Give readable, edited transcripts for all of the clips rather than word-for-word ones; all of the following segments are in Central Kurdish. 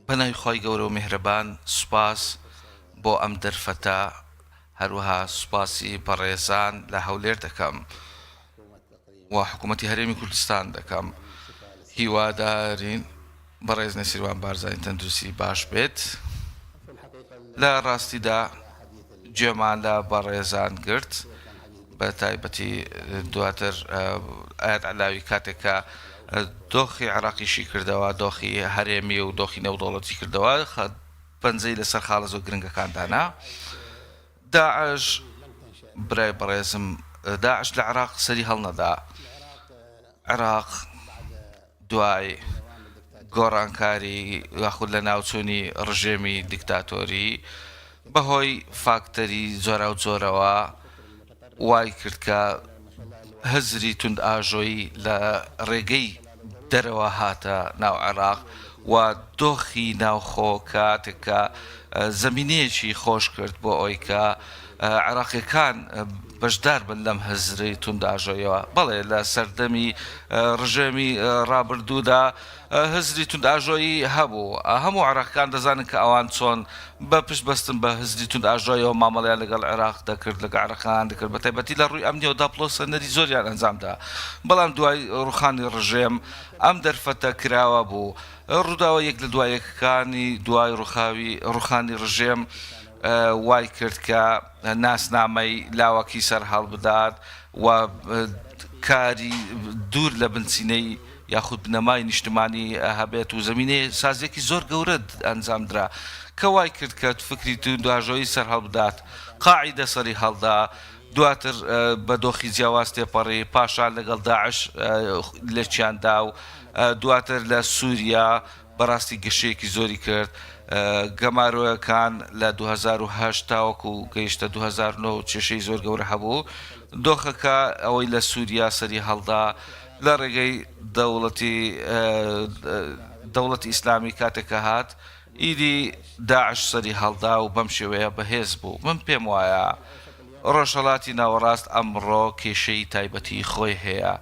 بە ناوی خوای گەورە و میهرەبان سوپاس بۆ ئەم دەرفەتە، هەروەها سوپاسی بەڕێزان لە هەولێر دەکەم و حکوومەتی هەرێمی کوردستان دەکەم. هیوادارین بەڕێز نێچیرڤان بارزانی تەندروستی باش بێت. لە ڕاستیدا گوێمان لە بەڕێزان گرت، بە تایبەتی دواتر ئایاد عەلاوی کاتێک کە دۆخی عێراقی شیکردەوە، دۆخی هەرێمی و دۆخی نێودەوڵەتی کردەوە، پەنجەی لەسەر خاڵە زۆر گرنگەکان دانا. داعش برای بەڕێزم، داعش لە عێراق سەری هەڵنەدا. عێراق دوای گۆڕانکاری یاخود لەناوچوونی ڕژێمی دیکتاتۆری بەهۆی فاکتەری جۆراوجۆرەوە وای کرد کە هزری توندئاژۆیی لە ڕێگەی دەرەوە هاتە ناو عێراق و دۆخی ناوخۆ کاتێک کە زەمینەیەکی خۆش کرد بۆ ئەوەی کە عێراقیەکان بەشدار بن لەم هزری توندئاژۆیەوە. بەڵێ لە سەردەمی ڕژێمی ڕابردوودا هزری توندئاژۆیی هەبوو. هەموو عێراقیەکان دەزانن کە ئەوان چۆن بە پشت بەستن بە هزری توندئاژۆیەوە مامەڵەیان لەگەڵ عێراق دەکرد، لەگەڵ عێراقیان دەکرد، بە تایبەتی لە ڕووی ئەمنیەوە داپڵۆسێنەری زۆریان ئەنجام دا. بەڵام دوای ڕوخانی ڕژێم ئەم دەرفەتە کراوە بوو. ڕووداوە یەک لە دوا یەکەکانی دوای ڕوخاوی ڕوخانی ڕژێم وای کرد کە ناسنامەی لاوەکی سەرهەڵبدات و کاری دوور لە بنچینەی یاخود بنەمای نیشتمانی هەبێت و زەمینەی سازیەکی زۆر گەورە ئەنجامدرا کە وای کرد کە فکری توندئاژۆیی سەرهەڵبدات. قاعیدە سەری هەڵدا، دواتر بە دۆخی جیاواز تێپەڕی، پاشان لەگەڵ داعش لێکیان دا و دواتر لە سوریا بەڕاستی گەشەیەکی زۆری کرد. گەمارۆیەکان لە 2008 تاوەکو گەیشتە 2009 کێشەی زۆر گەورە هەبوو. دۆخەکە ئەوەی لە سوریا سەری هەڵدا لە ڕێگەی دەوڵەتی دەوڵەتی ئیسلامی کاتێک کە هات ئیدی داعش سەری هەڵدا و بەم شێوەیە بەهێز بوو. من پێم وایە ڕۆژهەڵاتی ناوەڕاست ئەمڕۆ کێشەی تایبەتی خۆی هەیە.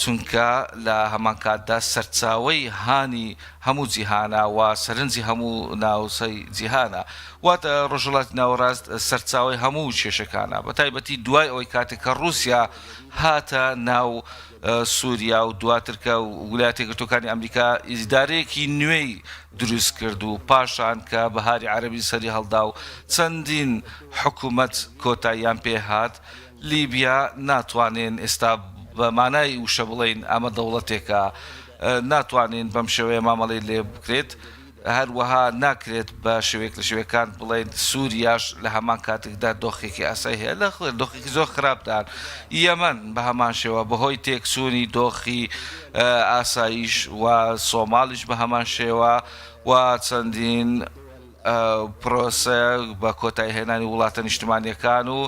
چونکە لە هەمانکاتدا سەرچاوەی هانی هەموو جیهانە و سەرنجی هەموو ناوچەی جیهانە. واتە ڕۆژهەڵاتی ناوەڕاست سەرچاوەی هەموو کێشەکانە، بە تایبەتی دوای ئەوەی کاتێک کە ڕووسیا هاتە ناو سووریا و دواتر کە ویلایەتە یەکگرتووەکانی ئەمریکا ئیدارەیەکی نوێی دروست کرد و پاشان کە بەهاری عەرەبی سەری هەڵدا و چەندین حکوومەت کۆتاییان پێ هات، لیبیا ناتوانین ئێستا بە مانای وشە بڵێین ئەمە دەوڵەتێکە، ناتوانین بەم شێوەیە مامەڵەی لێ بکرێت، هەروەها ناکرێت بە شێوەیەک لە شێوەکان بڵێین سووریاش لە هەمان کاتێکدا دۆخێکی ئاسایی هەیە، لە دۆخێکی زۆر خراپدان. یەمەن بە هەمان شێوە بەهۆی تێکچوونی دۆخی ئاسایش و سۆماڵیش بە هەمان شێوە و چەندین پرۆسە بە کۆتاییهێنانی وڵاتە نیشتمانییەکان و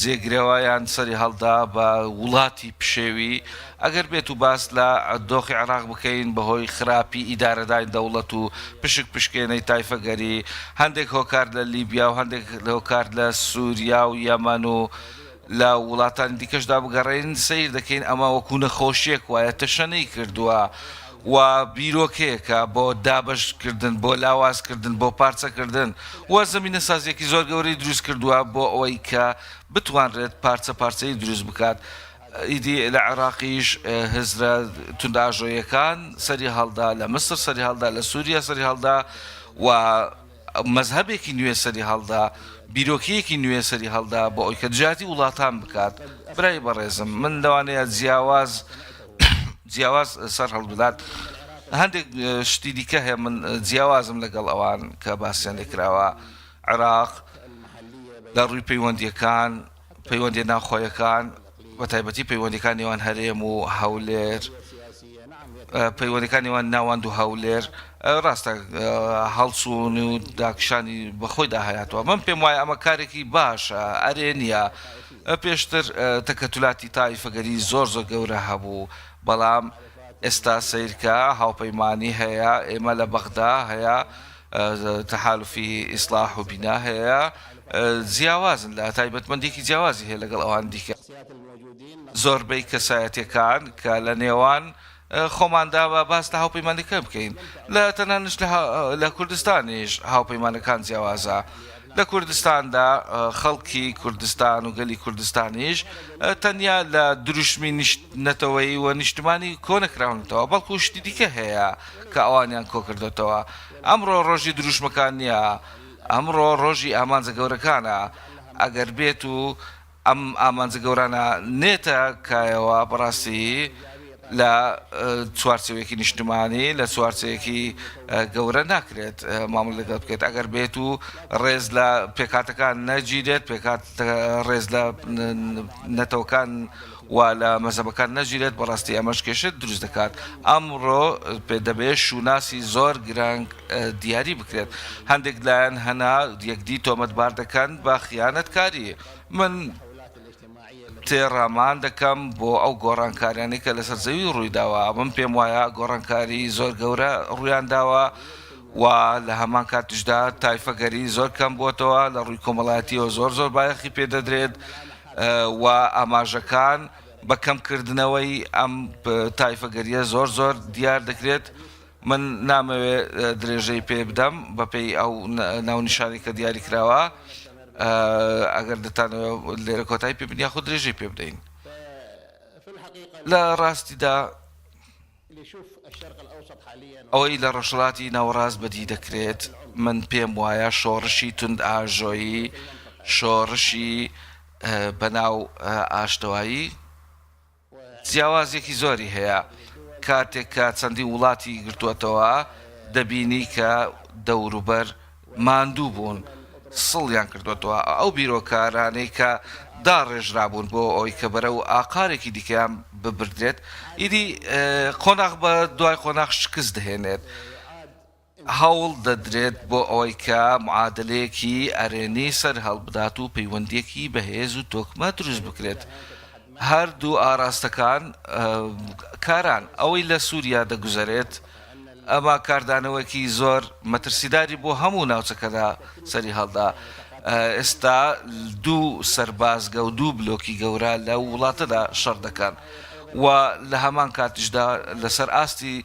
جێگرەوەیان سەری هەڵدا بە وڵاتی پشێوی، ئەگەر بێت و باس لە دۆخی عێراق بکەین بەهۆی خراپی ئیدارەدانی دەوڵەت و پشک پشکێنەی تایفەگەری، هەندێک هۆکار لە لیبیا و هەندێک هۆکار لە سوریا و یەمەن و لە وڵاتانی دیکەشدا بگەڕێین سەیر دەکەین ئەمە وەکو نەخۆشیەک وایە تەشەنەی کردووە و بیرۆکەیەکە بۆ دابەشکردن بۆ لاوازکردن بۆ پارچەکردن و زەمینەسازیەکی زۆر گەورەی دروست کردووە بۆ ئەوەی کە بتوانرێت پارچە پارچەیی دروست بکات ئیدی لە عێراقیش هزرە توندئاژۆیەکان سەری هەڵدا لە میسر سەری هەڵدا لە سووریا سەری هەڵدا و مەزهەبێکی نوێ سەری هەڵدا، بیرۆکەیەکی نوێ سەری هەڵدا بۆ ئەوەی کە دژایەتی وڵاتان بکات، برای بەڕێزم من لەوانەیە جیاواز جیاواز سەر هەڵبدات، هەندێک شتی دیکە هەیە من جیاوازم لەگەڵ ئەوان کە باسیان لێکراوە، عێراق لە ڕووی پەیوەندییەکان، پەیوەندییە ناوخۆیەکان، بە تایبەتی پەیوەندییەکان نێوان هەرێم و هەولێر، پەیوەندییەکان نێوان ناوەند و هەولێر، ڕاستە هەڵچوون و داکشانی بەخۆیدا هەیاتوە. من پێم وایە ئەمە کارێکی باشە، ئەرێنییە. پێشتر تەکەتولاتی تائیفەگەری زۆر زۆر گەورە هەبوو، بەڵام ئێستا سەیرکە هاوپەیمانی هەیە، ئێمە لە بەغدا هەیە، تەحالوفی ئیسڵاح و بینا هەیە، جیاوازن لە تایبەتمەندیەکی جیاوازی هەیە لەگەڵ ئەوان دیکە. زۆربەی کەسایەتیەکان کە لە نێوان. خۆماندا و باس لە هاوپەیمانەکە بکەین. لە تەنانەت لە کوردستانیش هاوپەیمانەکان جیاوازە. لە کوردستاندا خەڵکی کوردستان و گەلی کوردستانیش تەنیا لە دروشمی نەتەوەیی و نیشتمانی کۆنەکراونەتەوە، بەڵکو شتی دیکە هەیە کە ئەوانیان کۆکردۆتەوە. ئەمڕۆ ڕۆژی دروشمەکان نییە، ئەمڕۆ ڕۆژی ئامانجە گەورەکانە. ئەگەر بێت و ئەم ئامانجە گەورانە نێتە کایەوە بەڕاستی لە چوارچێوەیەکی نیشتمانی لە چوارچێوەیەکی گەورە ناکرێت مامەڵە لەگەڵ بکرێت ئەگەر بێت و ڕێز لە پێکهاتەکان نەگیرێت پێکهات ڕێز لە نەتەوەکان و لە مەزەبەکان نەگیرێت بەڕاستی ئەمەش کێشە دروست دەکات ئەمڕۆ پێ دەبێت شوناسی زۆر گرنگ دیاری بکرێت هەندێک لایەن هەنا یەکدی تۆمەتبار دەکەن بە خیانەتکاری من تێڕامان دەکەم بۆ ئەو گۆڕانکاریانەی کە لەسەر زەوی ڕوویداوە، من پێم وایە گۆڕانکاری زۆر گەورە ڕوویانداوە و لە هەمان کاتیشدا تایفەگەری زۆر کەم بووەتەوە، لە ڕووی کۆمەڵایەتیەوە زۆر زۆر بایەخی پێدەدرێت و ئاماژەکان بە کەمکردنەوەی ئەم تایفەگەریە زۆر زۆر دیار دەکرێت. من نامەوێ درێژەی پێ بدەم بەپێی ئەو ناونیشانی کە دیاری کراوە ئەگەر دەتانەوێ لێرە کۆتایی پێ بن یاخود درێژەی پێ بدەین لە ڕاستیدا ئەوەی لە ڕۆژهەڵاتی ناوەڕاست بەدی دەکرێت من پێم وایە شۆڕشی توندئاژۆیی شۆڕشی بەناو ئاشتەوایی جیاوازیەکی زۆری هەیە کاتێک کە چەندین وڵاتی گرتووەتەوە دەبینی کە دەوروبەر ماندوو بوون سڵیان کردووەتەوە ئەو بیرۆکارانەی کە داڕێژرابوون بۆ ئەوەی کە بەرەو ئاقارێکی دیکەیان ببردرێت ئیدی قۆناغ بە دوای قۆناغ شکست دەهێنێت. هەوڵ دەدرێت بۆ ئەوەی کە معادلەیەکی ئەرێنی سەرهەڵبدات و پەیوەندییەکی بەهێز و تۆکمە دروست بکرێت. هەردوو ئاراستەکان کاران. ئەوەی لە سوریا دەگوزەرێت، ئەمە کاردانەوەیەکی زۆر مەترسیداری بۆ هەموو ناوچەکەدا سەریهەڵدا. ئێستا دوو سەربازگە و دوو بلۆکی گەورە لەو وڵاتەدا شەڕ دەکەن و لە هەمان کاتیشدا لەسەر ئاستی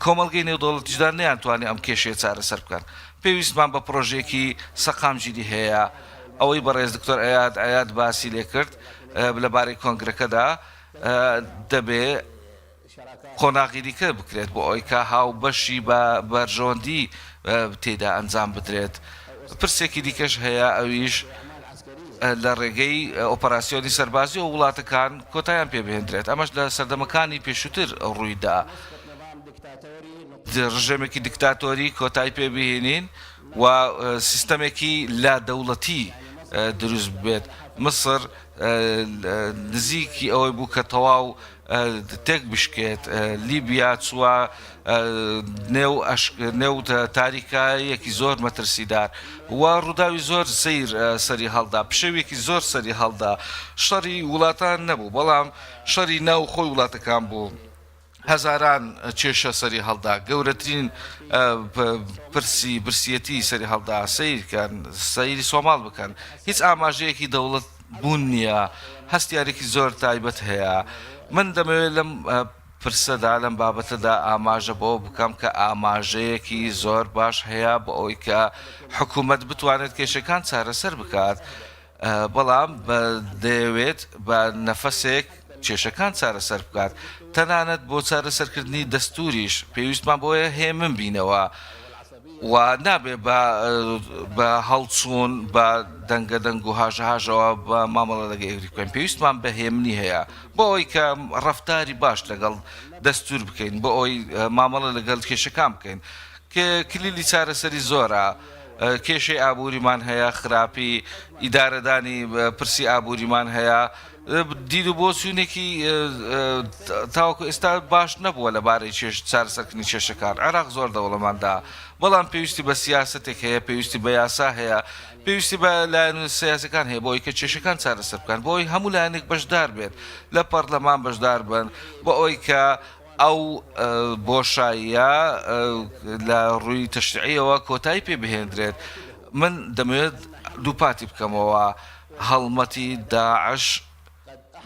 کۆمەڵگەی نێودەوڵەتیشدا نەیانتوانی ئەم کێشەیە چارەسەر بکەن. پێویستمان بە پڕۆژەیەکی سەقامگیری هەیە. ئەوەی بەڕێز دکتۆر ئەیاد عەیاد باسی لێکرد لەبارەی کۆنگرەکەدا، دەبێ قۆناغی دیکە بکرێت بۆ ئەوەی کە هاوبەشی بە بەرژەوەندی تێیدا ئەنجام بدرێت. پرسێکی دیکەش هەیە ئەویش لە ڕێگەی ئۆپەراسیۆنی سەربازیەوە وڵاتەکان کۆتایان پێ بهێندرێت، ئەمەش لە سەردەمەکانی پێشووتر ڕوویدا. ڕژێمێکی دیکتاتۆری کۆتای پێ بهێنین و سیستەمێکی لا دەوڵەتی دروست ببێت. میسر نزیکی ئەوەی بوو کە تەواو تێک بشکێت، لیبیا چووە نێو نێو تاریکاییەکی زۆر مەترسیدار و ڕووداوی زۆر سەیر سەری هەڵدا، پشێویەکی زۆر سەری هەڵدا، شەڕی وڵاتان نەبوو، بەڵام شەڕی ناو خۆی وڵاتەکان بوو، هەزاران کێشە سەری هەڵدا، گەورەترین پرسی برسیەتی سەری هەڵدا، سەیرکەن، سەیری سۆماڵ بکەن، هیچ ئاماژەیەکی دەوڵەت بوون نییە، هەستیارێکی زۆر تایبەت هەیە، من دەمەوێت لەم پرسەدا، لەم بابەتەدا ئاماژە بەوە بکەم کە ئاماژەیەکی زۆر باش هەیە بۆ ئەوەی کە حکوومەت بتوانێت کێشەکان چارەسەر بکات، بەڵام دەیەوێت بە نەفەسێک کێشەکان چارەسەر بکات، تەنانەت بۆ چارەسەرکردنی دەستووریش پێویستمان بەوەیە هێمن بینەوە و نابێ بە هەڵچوون بە دەنگە دەنگ و هاژە هاژەوە بە مامەڵە لەگە یەکدی بکەین، پێویستمان بە هێمنی هەیە بۆ ئەوەی کە ڕەفتاری باش لەگەڵ دەستوور بکەین، بۆ ئەوەی مامەڵە لەگەڵ کێشەکان بکەین. کلیلی چارەسەری زۆرە، کێشەی ئابووریمان هەیە، خراپی ئیدارەدانی پرسی ئابووریمان هەیە، دید و بۆچوونێکی تاوەکو ئێستا باش نەبووە لەبارەی چارەسەرکردنی کێشەکان. عێراق زۆر دەوڵەمەندە، بەڵام پێویستی بە سیاسەتێک هەیە، پێویستی بە یاسا هەیە، پێویستی بە لایەنە سیاسیەکان هەیە بۆ ئەوەی کە کێشەکان چارەسەر بکەن، بۆ ئەوەی هەموو لایەنێک بەشدار بێت، لە پەرلەمان بەشدار بن، بۆ ئەوەی کە ئەو بۆشاییە لە ڕووی تەشریعیەوە کۆتایی پێ بهێندرێت. من دەمەوێت دووپاتی بکەمەوە هەڵمەتی داعش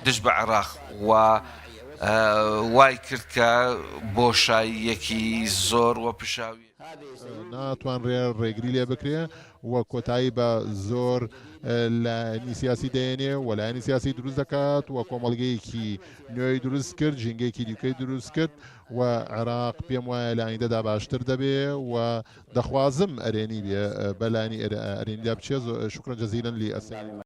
دژ بە عێراق و. وای کرد کە بۆشاییەکی زۆر و پشاوی. ناتوانرێ ڕێگری لێ بکرێ و کۆتایی بە زۆر لایەنی سیاسی دەێنێ و لایەنی سیاسی دروست دەکات و کۆمەڵگەیەکی نوێی دروست کرد، ژینگەیەکی دیکەی دروست کرد و عێراق پێم وایە لە ئایندەدا باشتر دەبێ و دەخوازم ئەرێنی بێ بە لایەنی ئەرێنیدا بچێ. شکرا جزیلا للسید.